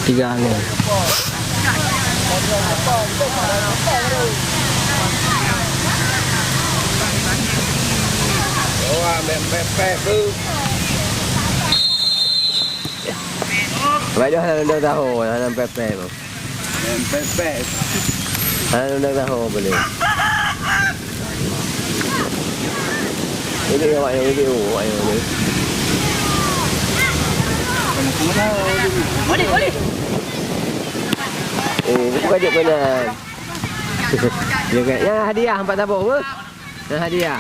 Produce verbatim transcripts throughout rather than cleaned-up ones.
Tiga ni. Baik dah, dalam dah tahu, dalam pepek tu. Pepek. Hana undang tahu boleh. Ini awak yang ini, oh, awak yang ini. Boleh, boleh. Eh, ini bukan jok benar. Dia kata, ya, hadiah empat tabung, eh? Nah, hadiah.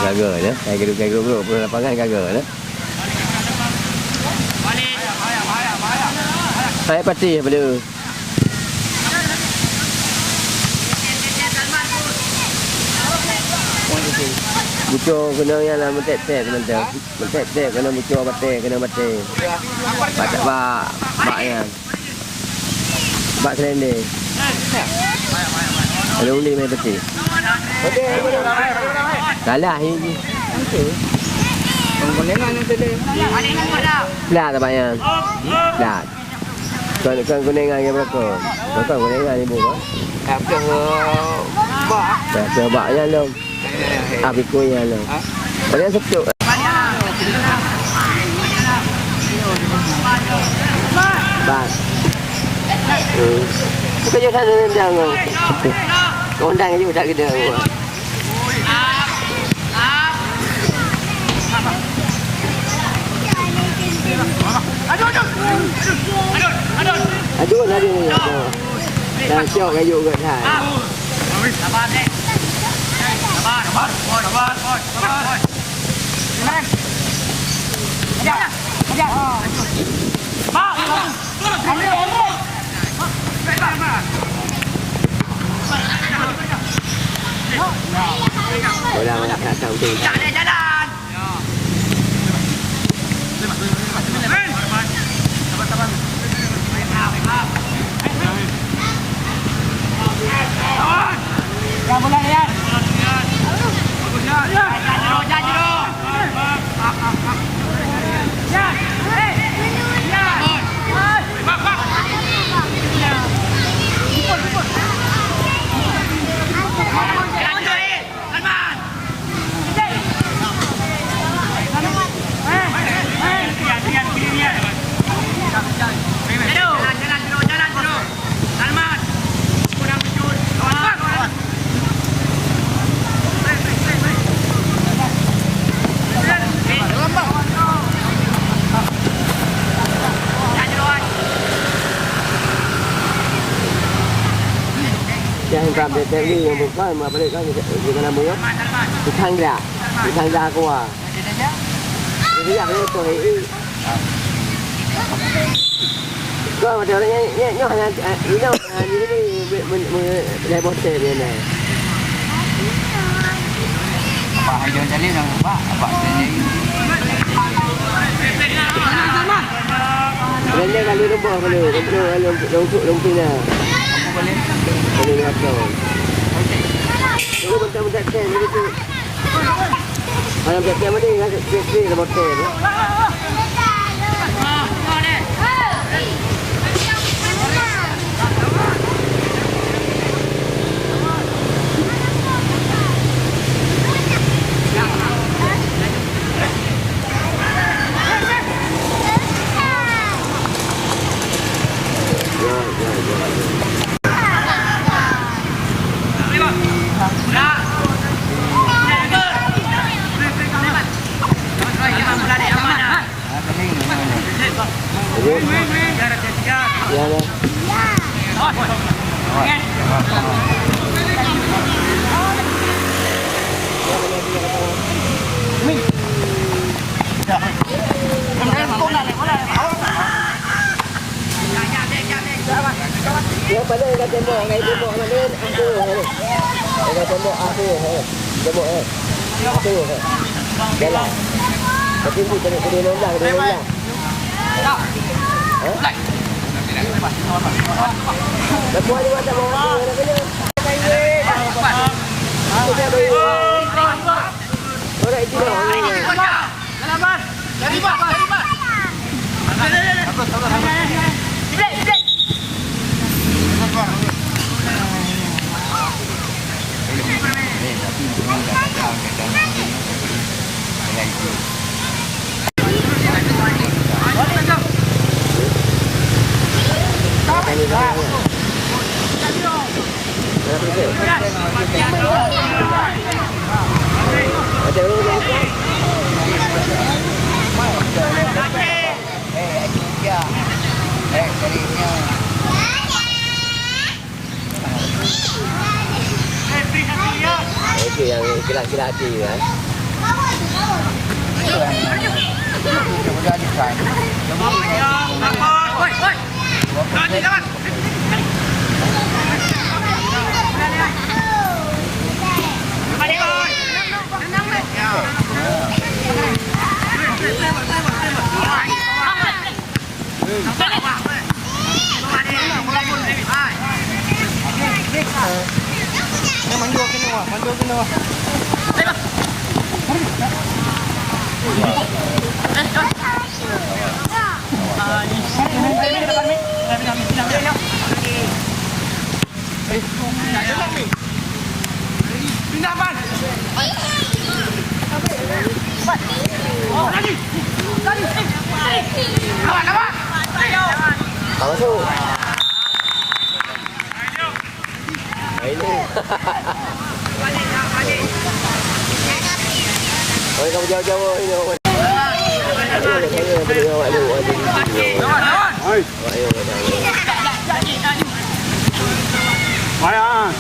Gaga, ya. Hai, gaga, gaga, gaga. Lapangan gaga, ya. Hai, patih, apa dia? Bucô keunoe nyan lah meutép-tép mantong. Meutép-tép keunoe bucô batèe, keunoe batèe. Bak, bak, bak nyan. Bak seulendé. Lalu uli main peti. Salah ini. Lah, tak payah. Lah. Kon, kon kuningan ngon beurokok. Kon kuningan ibu, kan? Tapi, eh, bak. Tapi bak nyan lom. Tapi kuya lom. Ha? Banyak setuk. Bak. Hmm. Bukan je sana nendang, oh. Kau undang je budak kita, oh. Adun, adun, adun. Dah syok kayu kat hai. Sabar, Dek. Sabar, sabar, sabar, sabar. Kejar, kejar. Bak. Bola banyak nak tahu tu. Ya, bola, ya. Yang ram D T W yang bukan, mak balik kan, di mana mu ya? Di Tangga. Di Tangga Aqua. Jadi, ya, betul, eh, eh. Kau ada orang yang, yang, yang, yang, yang, yang, yang, yang, yang, yang, yang, yang, Abang ayo jalan dah, Abang. Abang jalan. Jalan lalu lembah mana? Lembah lalu, langsung lembah dah. Apa boleh? Boleh lewat kau. Dulu bentar-bentar stand dulu tu. Malam stand mana? Stand, stand, stand, stand. Yang paling dekat tembok, ngai tembok mana? Aku. Dekat tembok aku. Tembok, eh. Aku, eh. Jalan. Tapi bu kena kena nendang, kena nendang. Ha? Itu yang ikhlas-ikhlas hati kan. Langsung. Ini. Oi, kamu jauh-jauh ini. Hai. Hai, ah.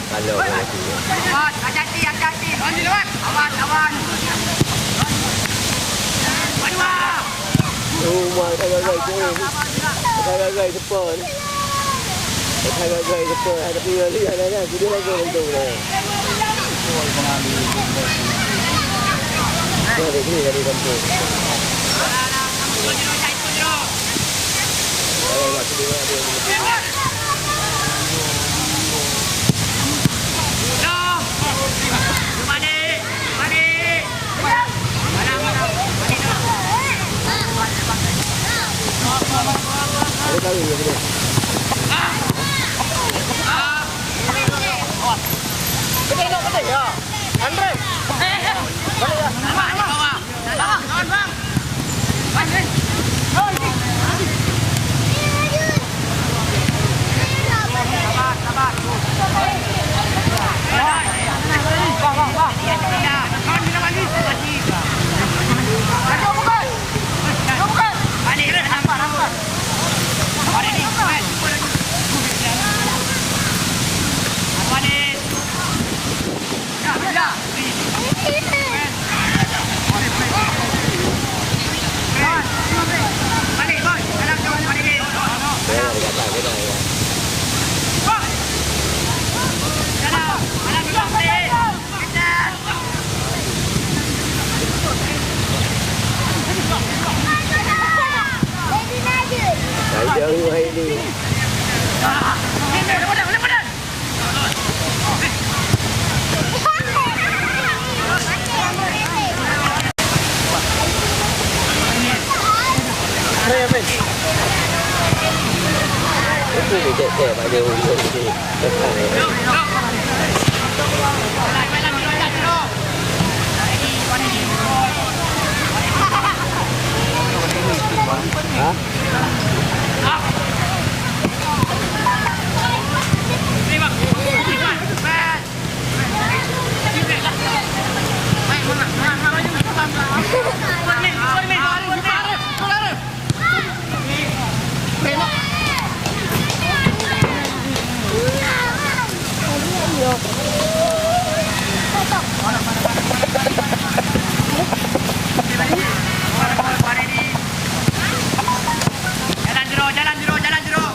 Halo, halo. Awas, hati-hati, hati-hati. Awas, awas. Aduh, ah. Oh, mak, gagai tu. Gagai tu. Hai, hai, hai, betul. Hai, tapi balik, hai, hai, hai. Jadi, hai, hai, betul, hai. Dia ada sini dari kampung. Hai, hai, sini, hai, dia. Jalan jero, jalan jero, jalan jero.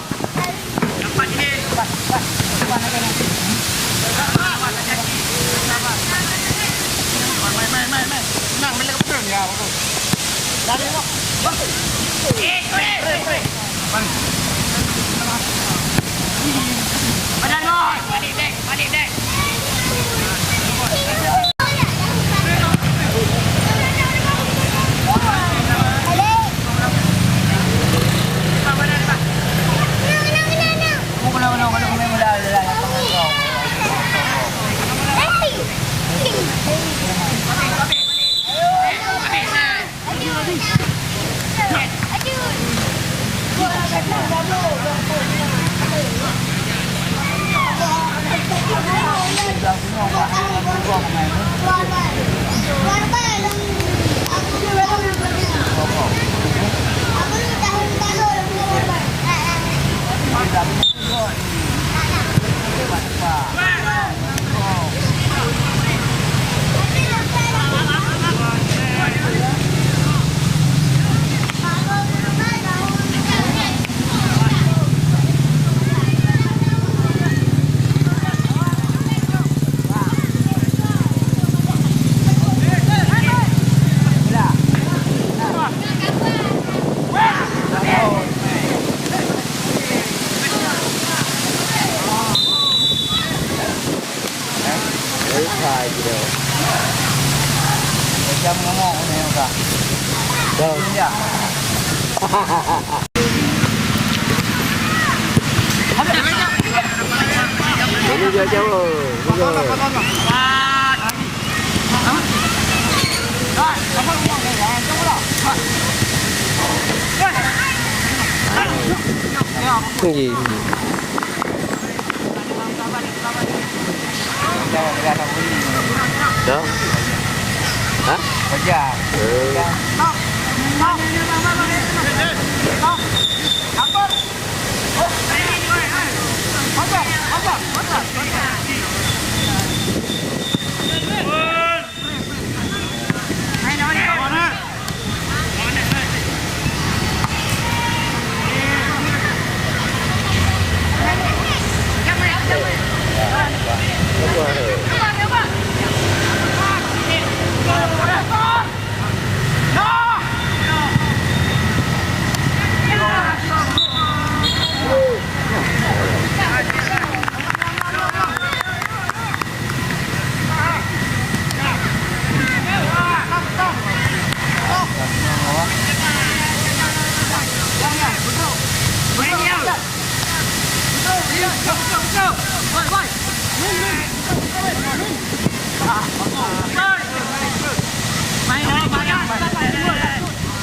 Macam ngomong ni, Kak. Dah. Ya. Ini dia jauh. Betul. Tinggi. Dah? Hah? Kerja. Eh.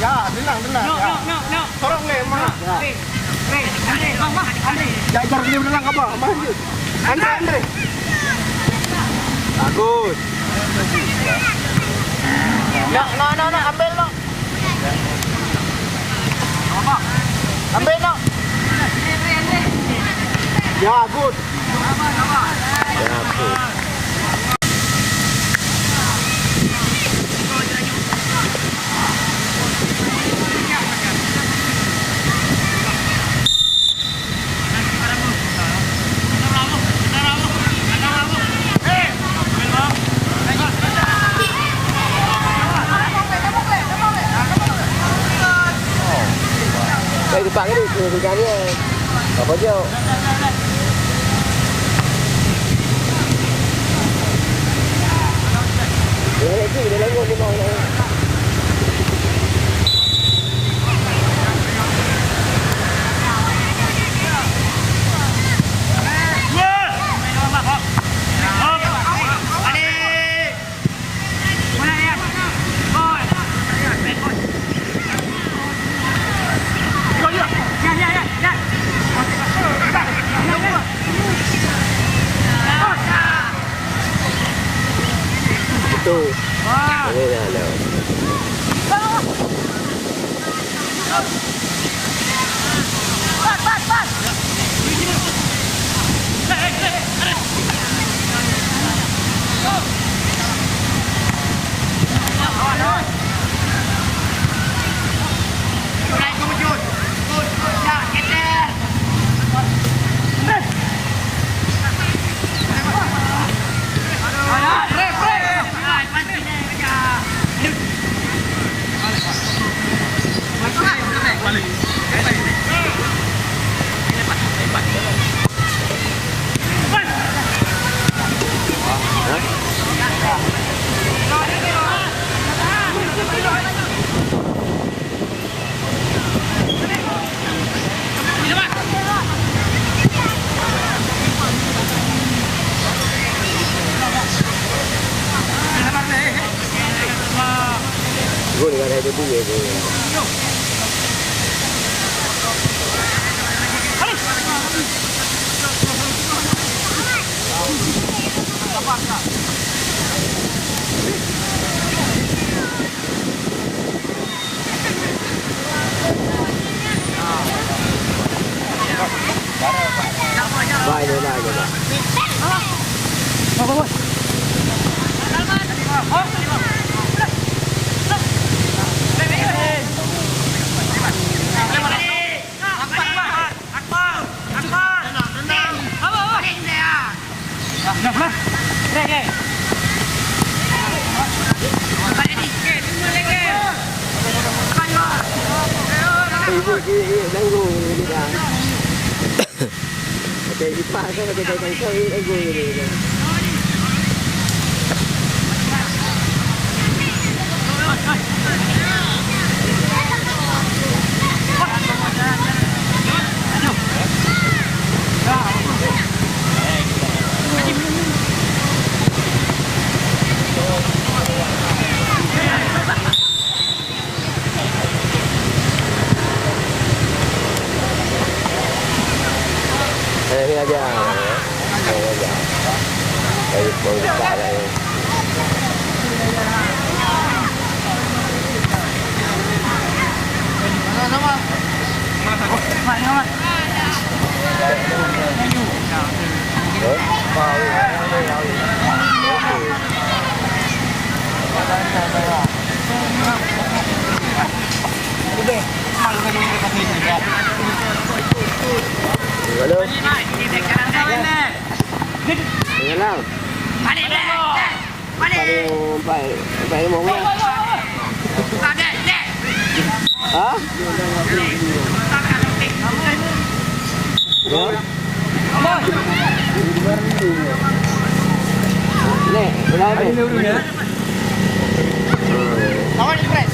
Ya, tenang, tenang. Ya. Sorong ni, mana? Jangan, jangan dia dalam apa? Maju. Andre, Andre. Bagus. Nak, nak, nak, nak, ambil, nak. Ambil, nak. Ya, good. Ya, good. Baik, depan tadi, kena pegang dia. Apa jauh? Dia naik tu, dia lalu, dia mau naik. Tu. Ini dah ada. Gol dengan ada dua tu. Bai, bai, bai, bai. Ibu, ibu, ibu, tanggung, ibu, dah. Macam ipak kan, macam kain-kain kau, ibu, ibu, ibu. Eh, ni aja. Ni aja. Baik, baik, baik. Halo. Halo. Paling empat, empat lima bulan. Ha? Ya? Nek, kenapa? Lawan Impress.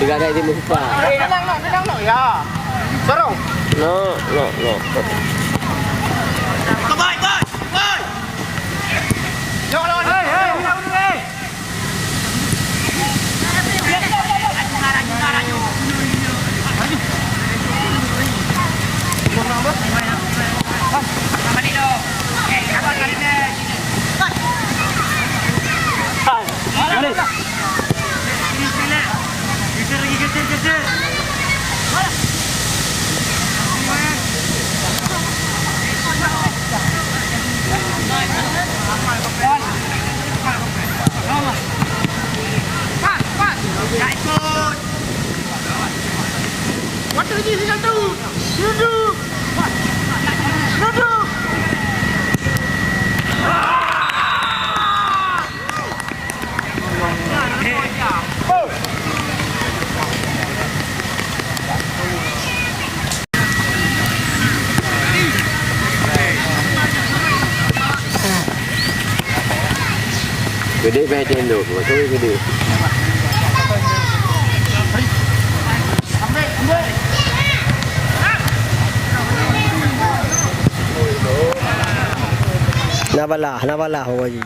Tiga hari di muka. Tenang, nak, tenang, nak. Ya. Sorong. No, no, no. Hei, hei, hei, hei. Gede peh tendok, betul gede. Na balah, na balah, Pak Haji.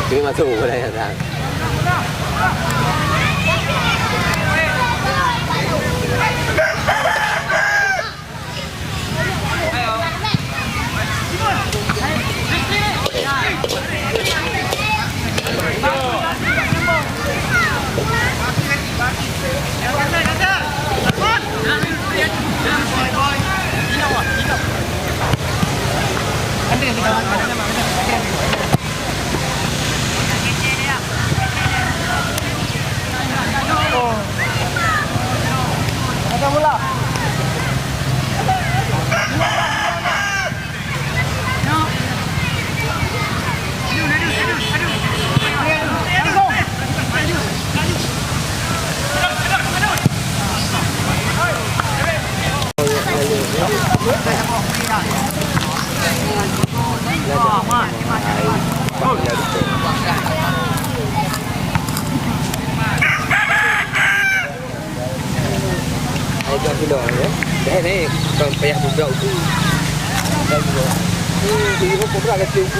Ini masuk boleh ya, Kang? Ai gah sidang, ya. Dah ni, bukan payah budak tu. Dah juga. Hmm, tu juga kobra kecil tu.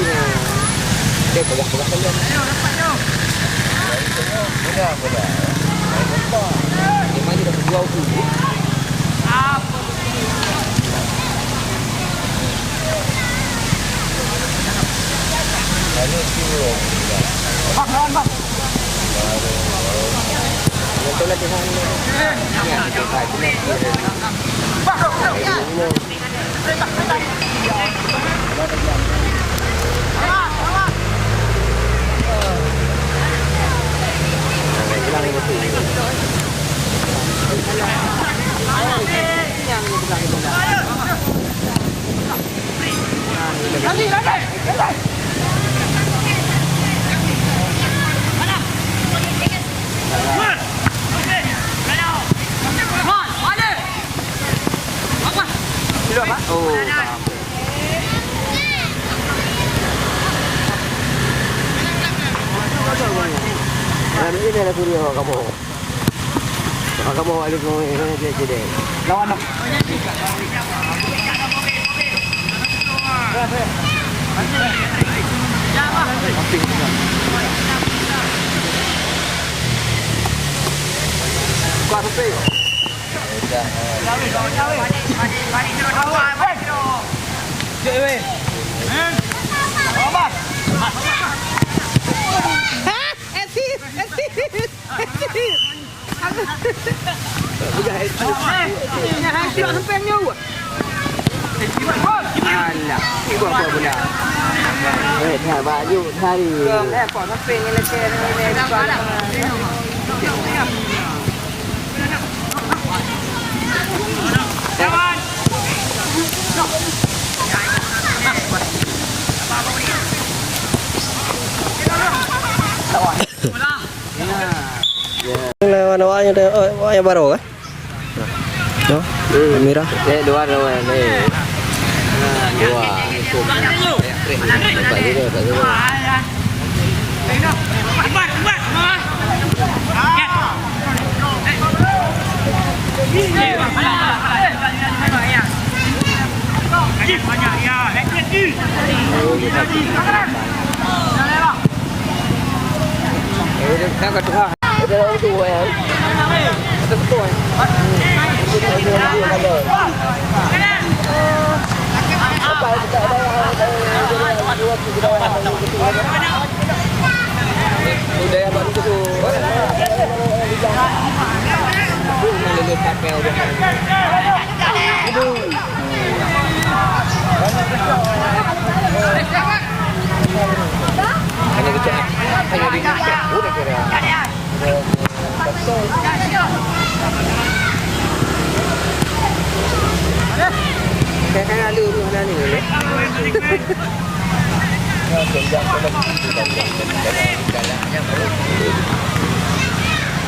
Dia payah-payah saja. Mudah, mudah. Memang dia dah berjual tu. Lalu tu. Bang, lawan, Bang. Lari, lari, lari. Ini ada kuliah awak kamu. Awak kamu awak lingkungan ini dia jadi. Lawan dah. Kuat sepi. Alah, ibu apa pula? Eh, dah baju hari. Eh, kok sampai ni leceh ni, ni, ni. Lawan awaknya, awaknya baru kan? Yo, merah. Eh, dua, dua, eh. Dua.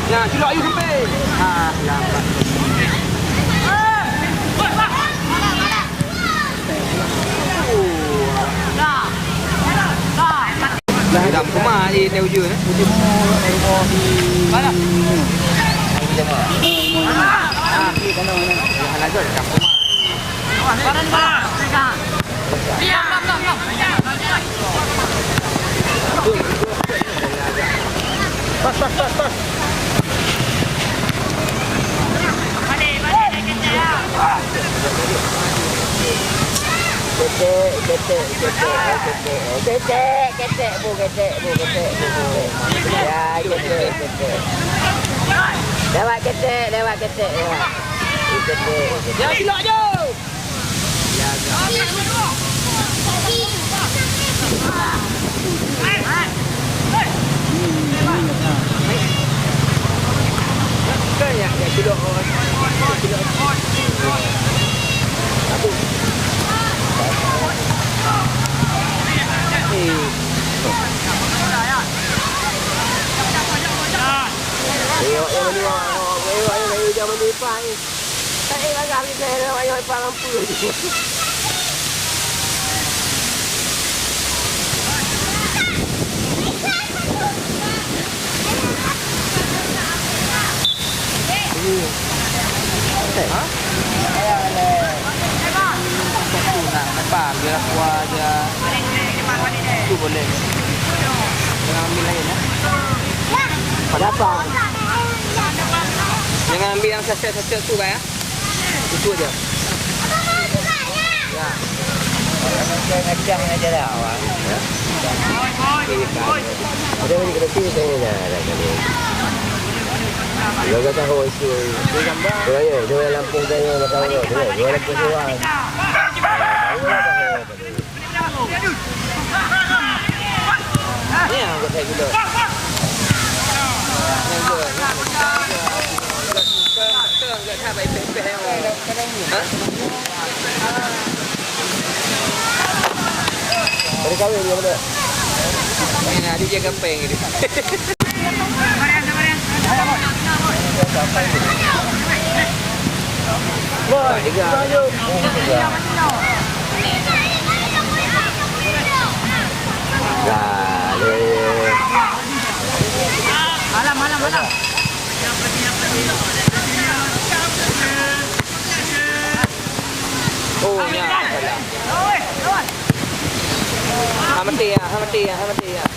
Nah, culok ayu sampai. Ah, lambat. Dalam rumah air teh uju, eh. Mana? Ah, ni sana, mana? Yang ada dalam rumah. Pas, pas, pas, pas. Ketek, ketek, ketek, ketek, ketek, ketek, bu, ketek, bu, ketek, bu, ketek. Ya, ketek, ketek. Lewat ketek, lewat ketek, lewat. Ketek, ketek. Ya, silap je. Satu nak lepas, biar aku aja. Itu boleh. Jangan ambil lain, ya. Kenapa? Jangan ambil yang saset-saset tu, Bang, ya. Itu aja. Ya. Macam aja lah, Bang. Ya. Ada lagi kena pilih saya dah, dah kali. Dah kata, oh, itu. Orang ya, dia orang Lampung saya, orang Lampung saya. Ni yang angkat saya gula. Yang tu, yang tu. Tengok, tengok, tengok, tak baik peh-peh yang. Ha? Baru kahwin ke mana? Ni nak dia jaga peng ni. Wah, tiga. Dah, leh. Oh, nyan salah. Ha mati ya, ha mati ya, ha mati ya.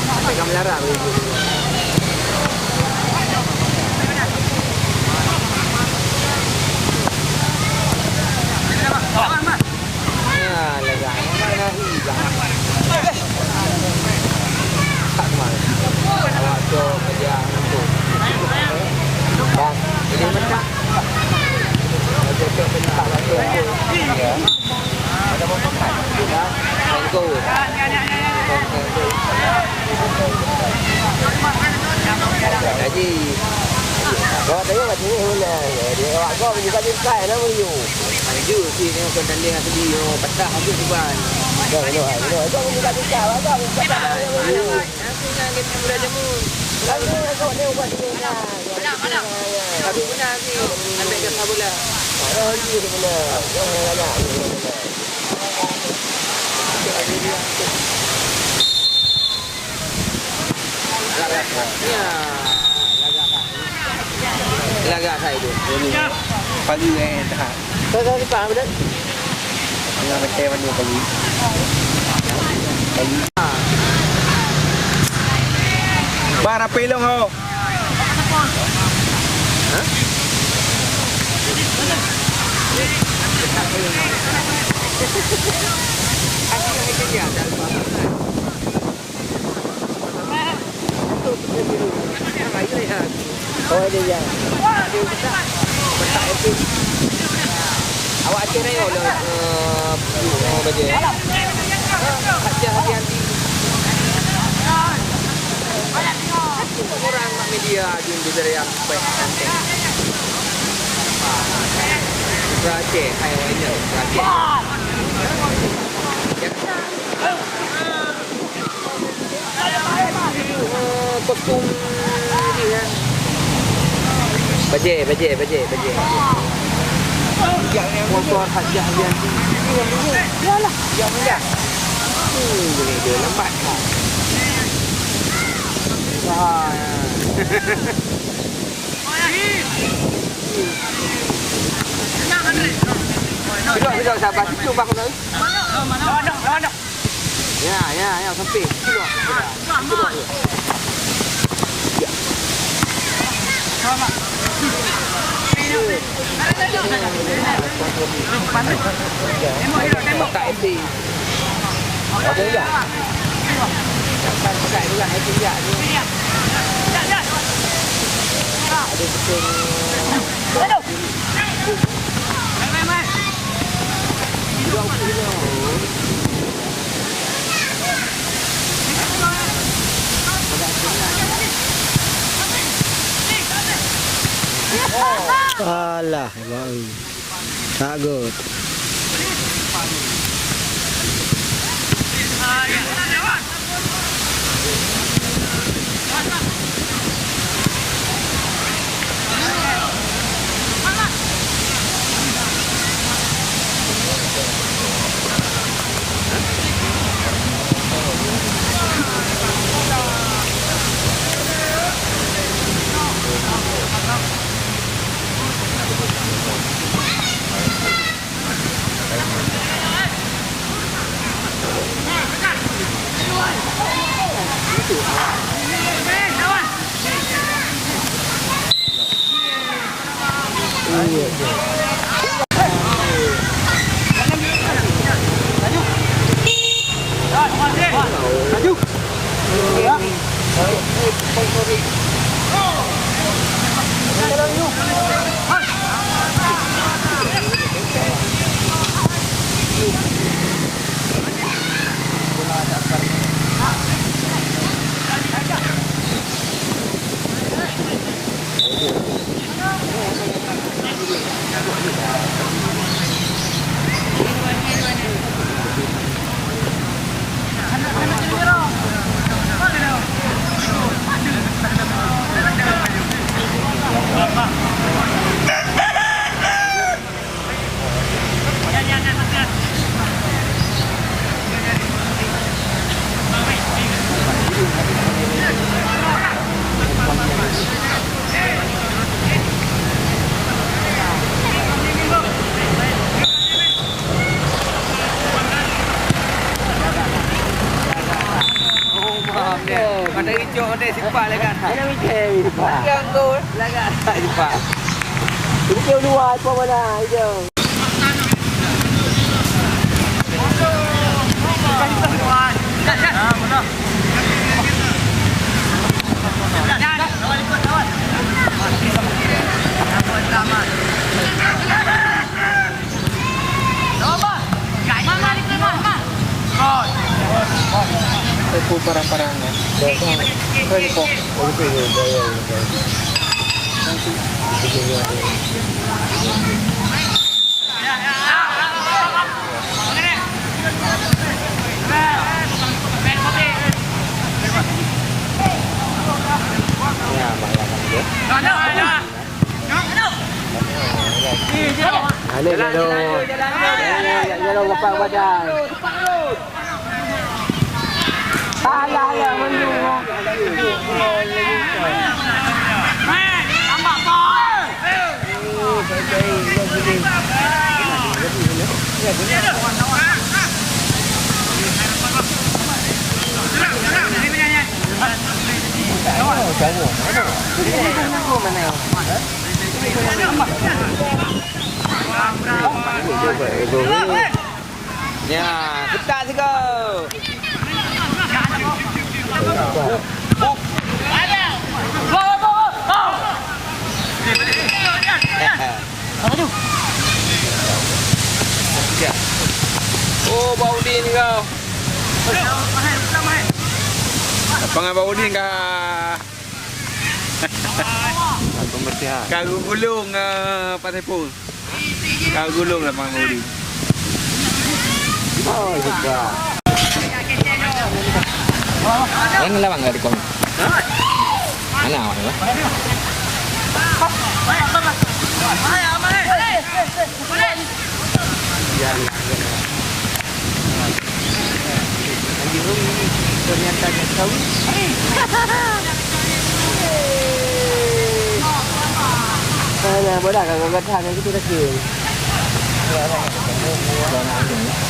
Sampai ka meulara begitu. Ya, lega. Mana hi, lega. Tak kemana. Awak tu kerja tu. Bang, ini mentah. Macam tu, mentah lah tu. Ya. Haji. Kau tengok kat sini, mana? Dia awak kau menyuka-nyuka, nama you? Lanjut sih, tengok pertandingan asli, oh, patah habis beban. Dah, dah, dah. Kau menyuka-nyuka, kau menyuka-nyuka. Aku ingat game bola jamu. Lalu, aku tengok kat sini, nah. Mana, mana? Tapi benar sih, ambil gas bola. Ada lagi sebelah. Yang mana? Ya. Lagak saya tu. Ini pagi eh dah. Saya tak paham dah. Tengah betul mana pagi. Pagi. Bar apa ilong kau? Oh, dia ya. Awak Aceh Raya lah, eh, eh, baje. Khadijah Arianti. Orang mak media jun di Aceh. Bukan Aceh, hai, hai, Aceh. Kostum ni kan. Bajèe, bajèe, bajèe, bajèe. Sponsor Khadijah Arianti. Yalah, ya, ya. Hmm, boleh dia lambat. Wah. Duduk, duduk, sabar. Cucuk bang tu. Ya, ya, ya, sempit. Cucuk bang. Cucuk bang. Ya. Tak isi. Ada ya? Makan pakai juga, eh, tidak ni. Ada betul. Alah, bang. Tak good. Sipa lagat. Mana Michael, Sipa? Lagat, gol. Lagat, Sipa. Ini ke luar, Sipa mana? Hijau. Aku parang-parang ya. Saya kok. Ya, Mak, ya, Mak, ya. Jalan, jalan, jalan, jalan, jalan, jalan, jalan, jalan, jalan, jalan, jalan. Salah lah, manyueng. Ya, ketat sigoe. Oh, Baudin kau. Apa ngan Baudin kah? Pembersihan. Ka geugulong, eh, Pak Saiful. Ka geugulong lapangan voli. Oh, hebat. Yang lawan nggak di komen? Mana awak ni? Ternyata dia tahu. Mana bola kagak kata dengan kita lagi.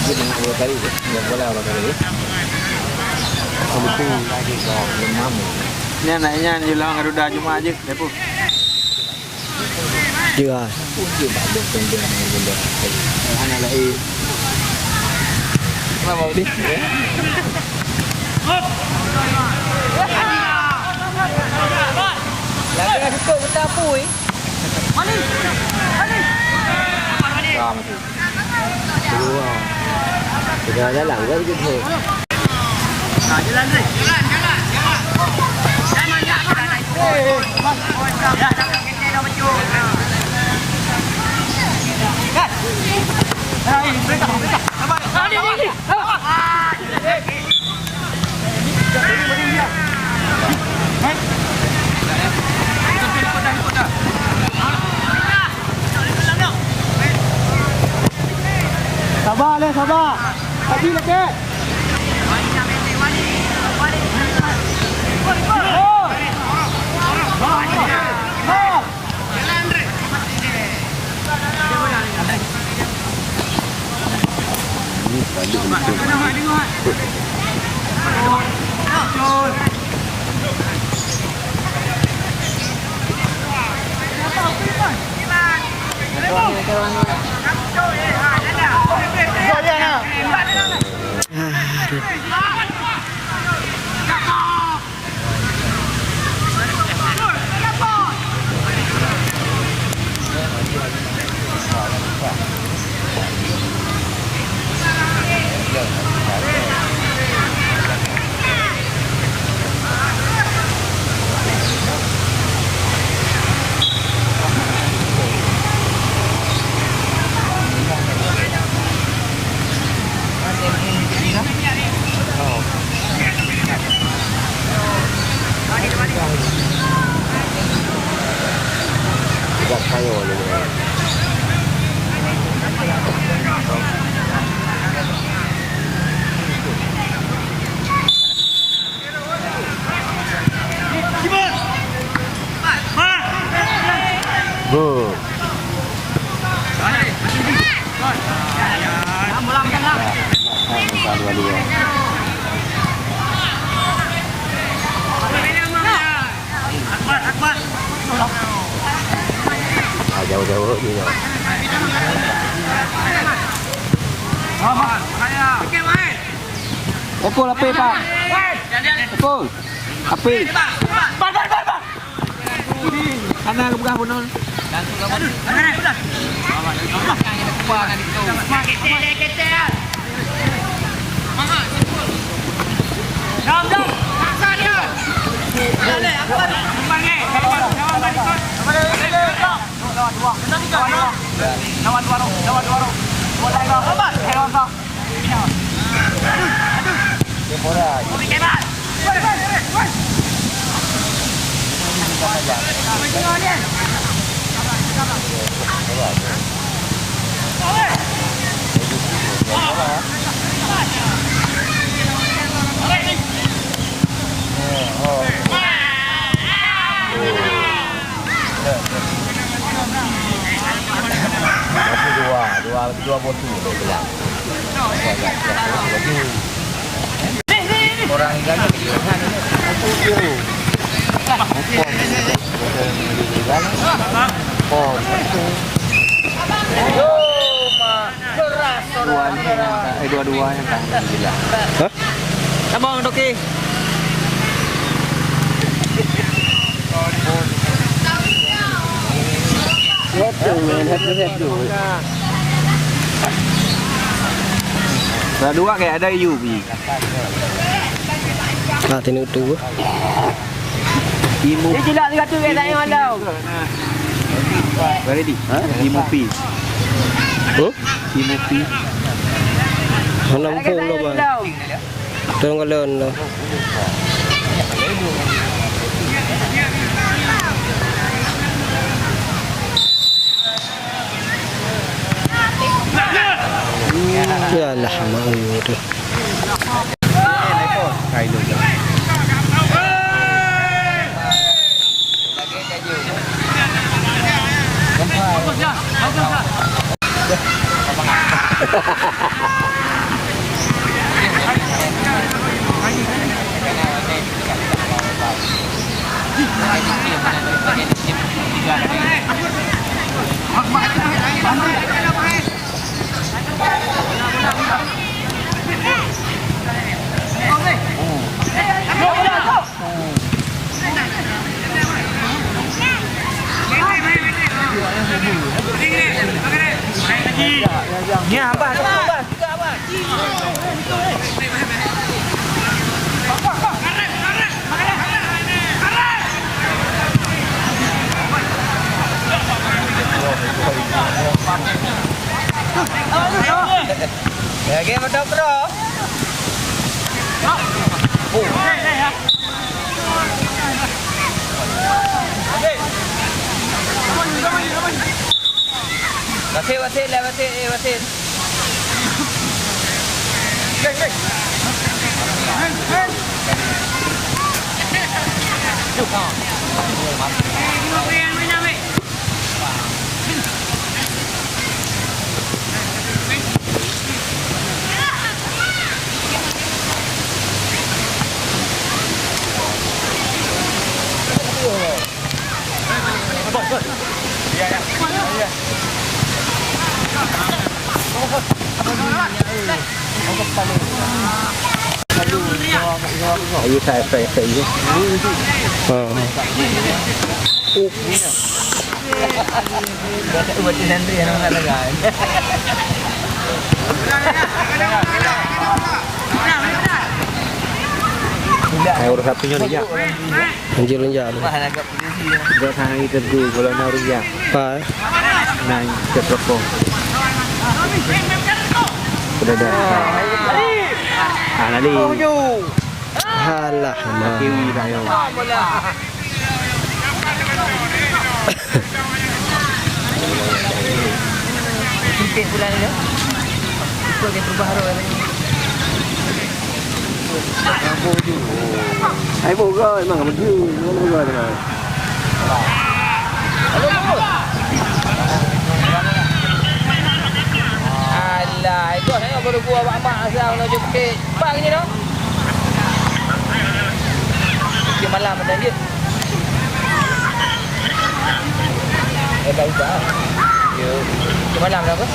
Dia dengar dua kali tu. Dia bola dua kali. Betul. Dia mampu. Ni anak nyan je lah, Garuda Jumaat je. Dia pun. Ya. Hana lain. Kenapa, Udi? Lagi nak tutup, kita apui. Ah, masih. Keluar. Sudah dalam kan gitu. Sabar leh, sabar. Tapi lekek. Good. Dua dua. Ah, jauh-jauh je, jauh. Epul, api, Pak. Epul. Api. Hana geupeugah bunoe. Masih dua, dua, dua botu dia bilang. Orang kan. Dua ni yang tak, eh, dua-dua yang tak. Hah? Abang Doki. Satu, man, satu, satu. Dua-dua kayak ada U B. Nah, tengok tu. Imu. Dia cilak tiga tu, guys, tak payah malu. Ready? Ha? Imu P. Huh? Imu P. Mana mumpung tu, bang? Tolong kalian lah. Yalah, mak ayu tu. Ya, game betul, bro. Basit, basit, lah, basit, eh, basit. Ayo, saya, saya, saya, ya. Ha. Oops. Hai, urus sapinya ni, ya. Anjir, anjir. Dua hari teguh, kalau nak rupiah. Ha. Nang ke toko. Sudah dah. Ah, lali. Alah, mak. Kiwi tak yo. Cantik pula ni, ya. Ikut dia berubah roh ni. Ai boga memang betul. Memang boga memang. Alah, itu saya baru gua abang mak asal nak jemput. Bang ni noh. Dia malam ada je. Eh, dah ubah. Ya. Semalam dah apa?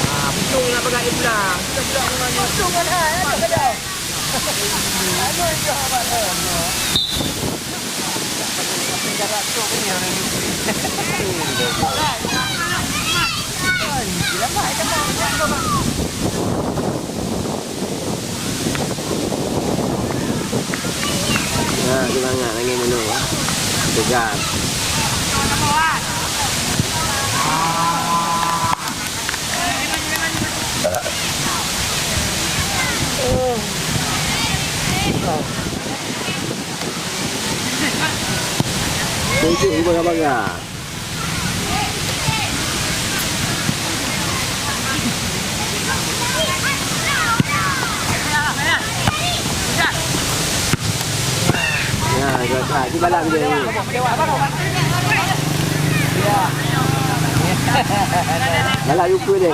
Ah, pusong nak pegang Islam. Pusong kan, ah, nak pegang. Nah, semangat lagi menung. Tegar. Tunjuk bangga-bangga. Ya, ya, ya, di dalam dia ni. Dalam lupa dia.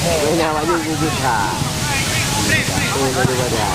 Meunan awak nyoe gugut that. Oh, daripada.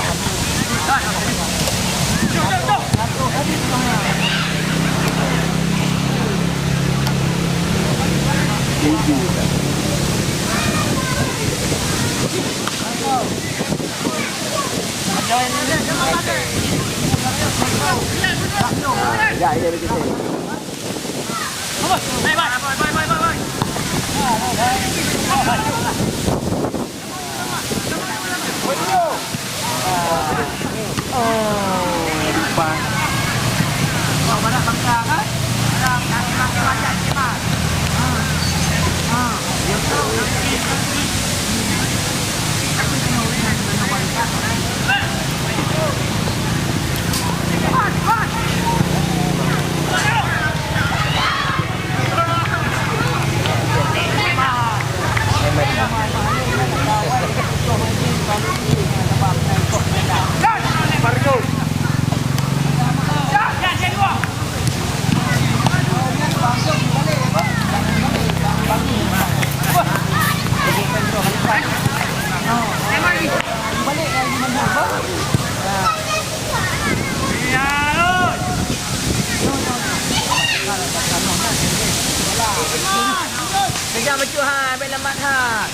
Kejar maju, hai, bèk lambat, hai.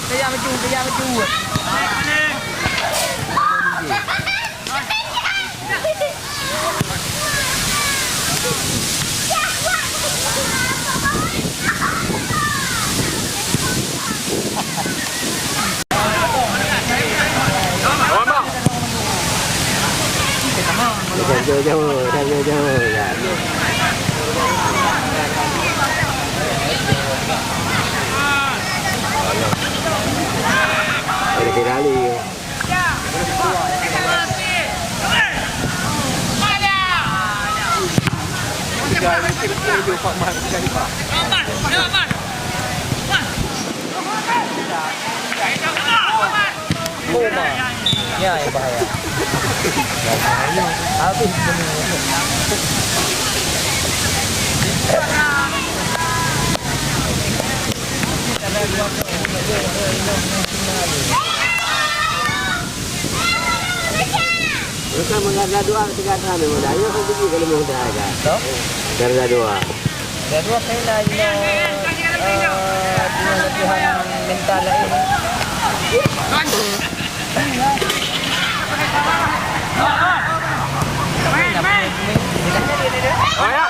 Kejar maju, kejar maju. Jauh-jauh, jauh-jauh, ya. Ada kira kali. Ya, yang bahaya. Habis. Garda dua tiga tahun memang dah. Ayo, kau pergi kalau mau dah ada. Toh? Garda dua. Garda dua saya dah, eh, eh, dengan latihan mental lain. Oh, ya.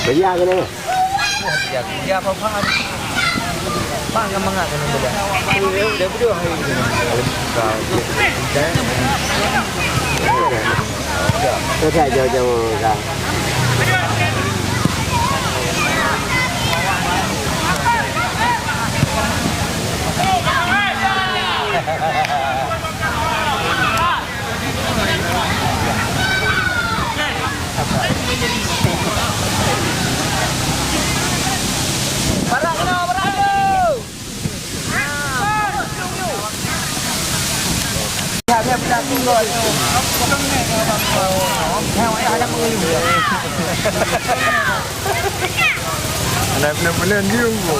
Beli apa ni? Wah, dia, dia apa-apaan. Bang, yang mangat kena beli. Dia berdua hari ni. Susah jauh-jauh kan. Ada benar-benar ni, Unggu.